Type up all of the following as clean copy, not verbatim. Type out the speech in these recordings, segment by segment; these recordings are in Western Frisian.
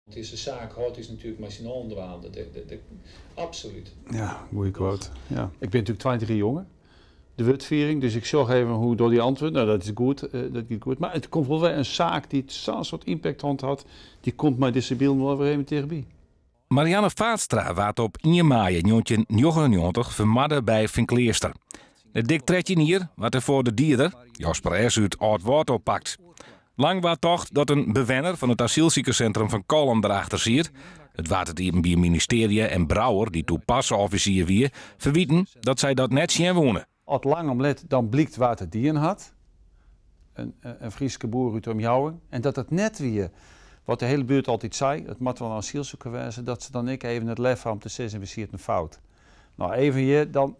Dizze saak hâldt ús natuerlik mei syn allen dwaande. De, absolút. Ja, goede quote. Ja. Ik bin natuerlik 20 jier jonger. De wurdfiering, dus ik sjoch even hoe door die antwoord. Nou, dat is goed, dat giet goed. Mar it komt wol wer in saak dy't sa'n soart impact hân hat, dy komt mei dizze bylden wol wer even tichtby. Marianne Vaatstra waard op ien maaie 1999 fermoarde by Feankleaster. Nei dik 13 jier waard dêrfoar de dieder, Jasper S. út Aldwâld oppakt. Lang waard tocht dat in bewenner fan it asylsikerssintrum fan Kollum derachter siet. It waard it Iepenbier Ministearje en Brouwer, dy't doe parse-offisier wie, ferwiten dat sy dat net sjen woene. As lang om let dan blykt wa't it dien hat, in Fryske boer út de omjouwing, en dat it net wie wat de hiele buert altyd sei, it moat wol in asylsiker wêze, dat se dan ek even it lef ha om te sizzen we sieten fout. No even hjir, dan,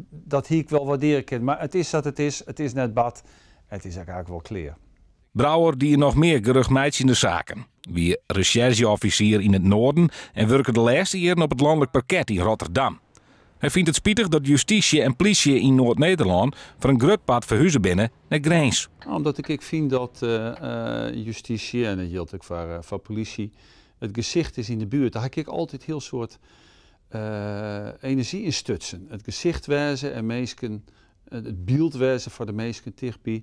dat hie ik wol waardearje kinnen, mar it is sa't it is, it is net bard, it is ek eigentlik wol klear. Brouwer die noch mear geruchtmeitsjende saken, wie resjerzje-offisier yn it Noarden en wurke de lêste jierren op it lanlik parket yn Rotterdam. Hy fynt it spitich dat justysje en plysje yn Noard-Nederlân foar in grut part ferhuze binne nei Grins. Omdat ik ek fyn dat justysje, en dat jildt ek foar polysje, it gesicht is yn de buert. Dêr ha ik ek altyd hiel soad enerzjy yn stutsen. It gesicht wêze en minsken, it byld wêze foar de minsken tichtby.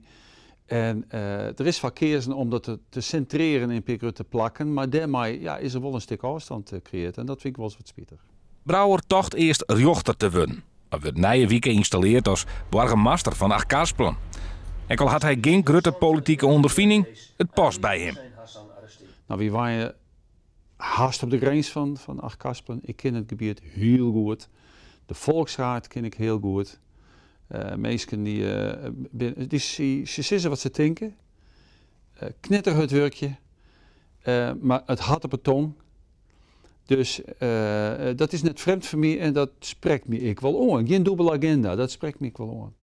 En der is foar keazen om dat te sintrearjen yn in pear grutte plakken, mar dêrmei ja, is der wol in stik ôfstân kreëarre en dat fyn ik wolris wat spitich. Brouwer tocht earst rjochter te wurden, mar wurdt nije wike ynstalleard as boargemaster fan Achtkarspelen. Ek al hat hy gjin grutte politike ûnderfining, it past by him. No, wy wenje hast op de grins fan Achtkarspelen. Ik kin it gebiet hiel goed. De Volksraad kin ik hiel goed. Minsken dy, dy, se sizze wat se tinke. Knetterhurd wurkje. Mar it hart op 'e tong. Dus dat is net frjemd foar my en dat sprekt my ek wol oan. Gjin dûbele aginda, dat sprekt my ek wol oan.